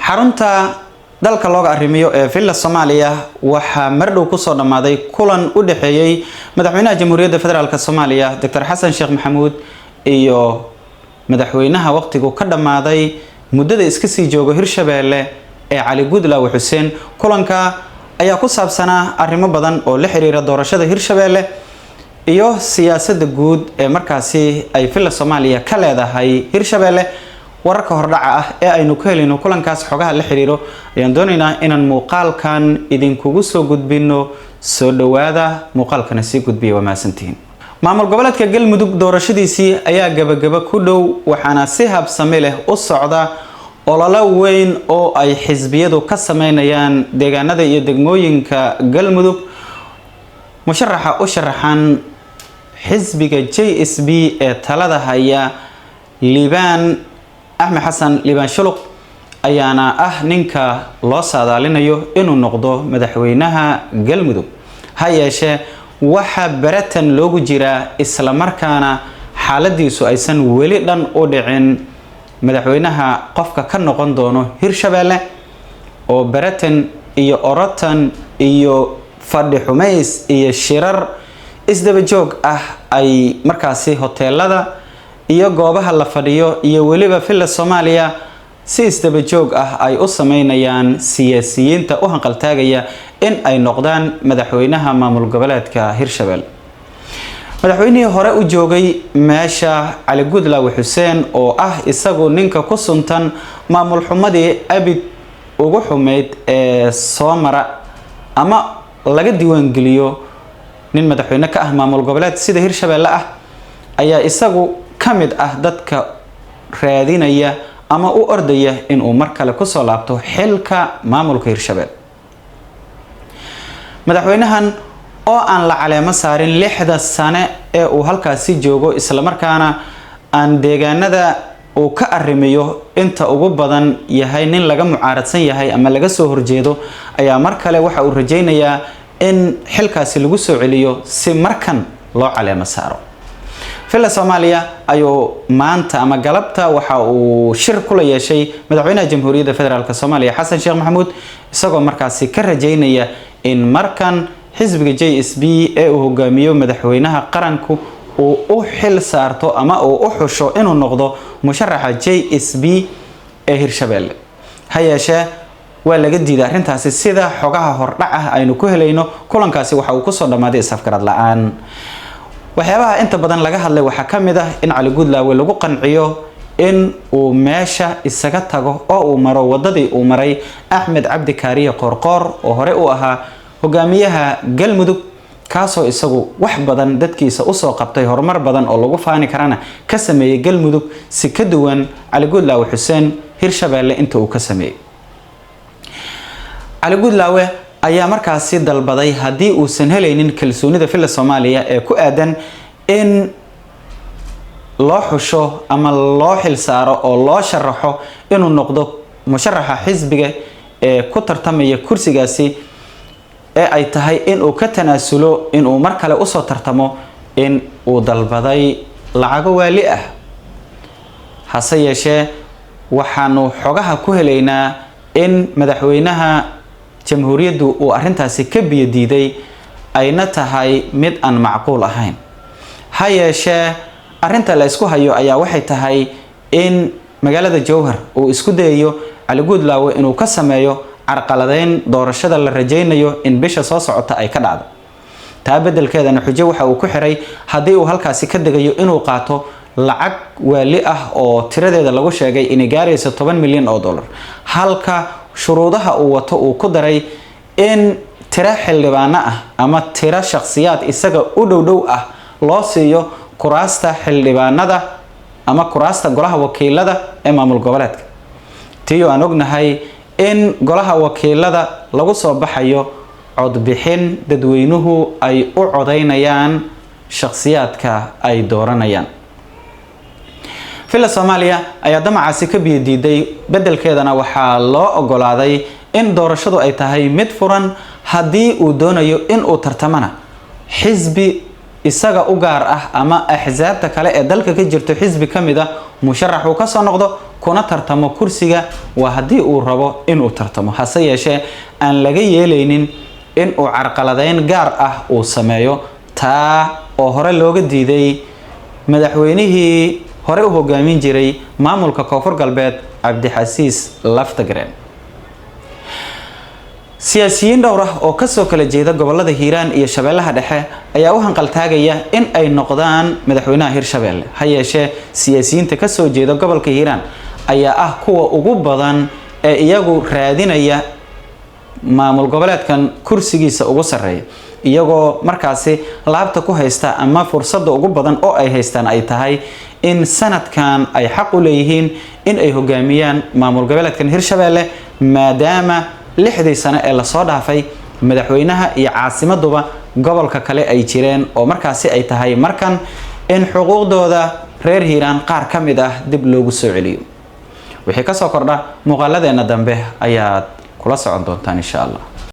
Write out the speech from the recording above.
Xarunta dalka looga arrimiyo ee Villa Soomaaliya waxaa mardhow kusoo dhammaaday kulan u dhexeeyey madaxweynaha Jamhuuriyadda Federaalk Soomaaliya, Doctor Xasan Sheekh Maxamuud, iyo madaxweynaha waqtigu ka dhammaaday muddada iska sii joogo Hirshabeelle ee Cali Gudlaawe Xuseen. Kulanka ayaa ku saabsanaa arrimo badan oo la xiriira doorashada Hirshabeelle iyo siyaasadda guud ee markaasi ay Villa Soomaaliya ka leedahay Hirshabeelle. Wararka hordhaca ah ee aynu ku helayno kulankaas xogaha la xiriiro ayaan doonaynaa inaan muuqaalkan idinkugu soo gudbino. Soo dhawaada, muuqaalkana sii gudbiya, waa mahadsantihiin. Maamul goboleedka Galmudug doorashadiisii ayaa gabagaba ku dhow, waxaana si habsami leh u socda ololo weyn oo ay xisbiyadu ka sameynayaan deegaanada iyo degmooyinka Galmudug. Musharaxa u sharaxan xisbiga JSP ee talada haya, Liibaan Axmed Xasan Liibaan Shuluq, ayaana ah ninka loo saadaalinayo inuu noqdo madaxweynaha Galmudug. Ha yeeshee, waxaa baratan loogu jiraa, islamarkaana xaaladiisu aysan weli dhan u dhicin, madaxweynaha qofka ka noqon doono Hirshabeelle, oo baratan iyo orotan iyo fadhi xumays iyo shirar isdaba joog ah ay markaasi hoteelada iyo goobaha la fadhiyo iyo weliba Villa Soomaaliya si isdaba joog ah ay u sameynayaan siyaasiyiinta u hanqaltaagaya in ay noqdaan madaxweynaha maamul goboleedka Hirshabelle. Madaxweynihii hore u joogay meesha, Cali Gudlaawe Xuseen, oo ah isagu ninka ku suntan maamul xumadii abid ugu xumeyd ee soo mara ama laga diiwaangeliyo nin madaxweyne ka ah maamul goboleed sida Hirshabelle ah, ayaa isagu ka mid ah dadka raadinaya ama u ordaya inuu mar kale kusoo laabto xilka maamulka Hirshabelle. Madaxweynahan oo aan la caleemo saarin 6da sane ee uu halkaasi joogo, islamarkaana aan deegaanada uu ka arrimiyo inta ugu badan yahay nin laga mucaaradsan yahay ama laga soo horjeedo, ayaa mar kale waxa uu rajaynayaa in xilkaasi lagu soo celiyo si markan loo caleemo saaro. Villa Soomaaliya ayuu maanta ama galabta waxa uu shir kula yeeshay madaxweynaha Jamhuuriyadda Federaalk Soomaaliya, Xasan Sheekh Maxamuud, isagoo markaasi ka rajaynaya in markan xisbiga JSP ee uu hogaamiyo madaxweynaha qaranku uu u xil saarto ama uu u xusho inuu noqdo musharaxa JSP ee Hirshabelle. Ha yeeshee, waa laga diiday arrintaasi. Sida xogaha hordhac ah aynu ku helayno, kulankaasi waxa uu kusoo dhammaaday isafgarad la-aan. Waxyaabaha inta badan laga hadlay waxaa ka mid ah in Cali Gudlaawe lagu qanciyo in uu meesha isaga tago oo uu maro wadadii uu maray Axmed Cabdi Kaariye Qoorqoor, oo hore u ahaa hogaamiyaha Galmudug, kaasoo isagu wax badan dadkiisa usoo qabtay, horumar badan oo lagu faani karana ka sameeyey Galmudug, si ka duwan Cali Gudlaawe Xuseen Hirshabeelle inta uu ka sameeyey. Cali Gudlaawe ayaa markaasi dalbaday, haddii uusan helaynin kalsoonida Villa Soomaaliya ee ku aadan in loo xusho ama loo xilsaaro oo loo sharaxo inuu noqdo musharaxa xisbiga ee ku tartamaya kursigaasi, ee ay tahay inuu ka tanaasulo inuu mar kale usoo tartamo, in uu dalbaday lacago waali ah. Hase yeeshee, waxaanu xogaha ku helaynaa in madaxweynaha jamhuuriyaddu uu arrintaasi ka biyo diiday, ayna tahay mid aan macquul ahayn. Ha yeeshee, arrinta la isku hayo ayaa waxay tahay in magaalada Jowhar uu isku dayayo Cali Guudlaawe inuu ka sameeyo carqaladeyn doorashada la rajaynayo in bisha soo socota ay ka dhacdo. Taa beddelkeedana xujo waxa uu ku xiray, haddii uu halkaasi ka degayo, inuu qaato lacag waali ah oo tiradeeda lagu sheegay inay gaarayso $10 milyan, halka shuruudaha uu wato uu ku daray in tiro xildhibaano ah ama tiro shakhsiyaad isaga u dhow dhow ah loo siiyo kuraasta xildhibaanada ama kuraasta golaha wakiilada ee maamul goboleedka, tiyo aan ognahay in golaha wakiilada lagu soo baxayo codbixin dadweynuhu ay u codaynayaan shakhsiyaadka ay dooranayaan. Villa Soomaaliya ayaa damacaasi ka biyo diiday, beddelkeedana waxaa loo ogolaaday in doorashadu ay tahay mid furan, haddii uu doonayo in uu tartamana xisbi isaga u gaar ah ama axsaabta kale ee dalka ka jirto xisbi ka mid ah musharax uu kasoo noqdo kuna tartamo kursiga, waa haddii uu rabo inuu tartamo. Hase yeeshee aan laga yeelaynin in uu carqaladeyn gaar ah uu sameeyo, taa oo hore looga diiday madaxweynihii hore u hogaamin jiray maamulka Koonfur Galbeed, Cabdixasiis Laftagreen. Siyaasiyiin dhowr ah oo kasoo kala jeeda gobolada Hiiraan iyo Shabeellaha Dhexe ayaa u hanqaltaagaya in ay noqdaan madaxweynaha Hirshabeelle. Ha yeeshee siyaasiyiinta kasoo jeeda gobolka Hiiraan ayaa ah kuwa ugu badan ee iyagu raadinaya maamul goboleedkan kursigiisa ugu sarreeya, iyagoo markaasi laabta ku haysta ama fursadda ugu badan oo ay haystaan ay tahay in sanadkan ay xaq u leeyihiin in ay hogaamiyaan maamul goboleedkan Hirshabeelle, maadaama 6dii sano ee lasoo dhaafay madaxweynaha iyo caasimaduba gobolka kale ay jireen, oo markaasi ay tahay markan in xuquuqdooda reer Hiiraan qaar ka mid ah dib loogu soo celiyo. Wixii kasoo kordha muuqaaladeena dambe ayaad kula socon doontaan, insha Allah.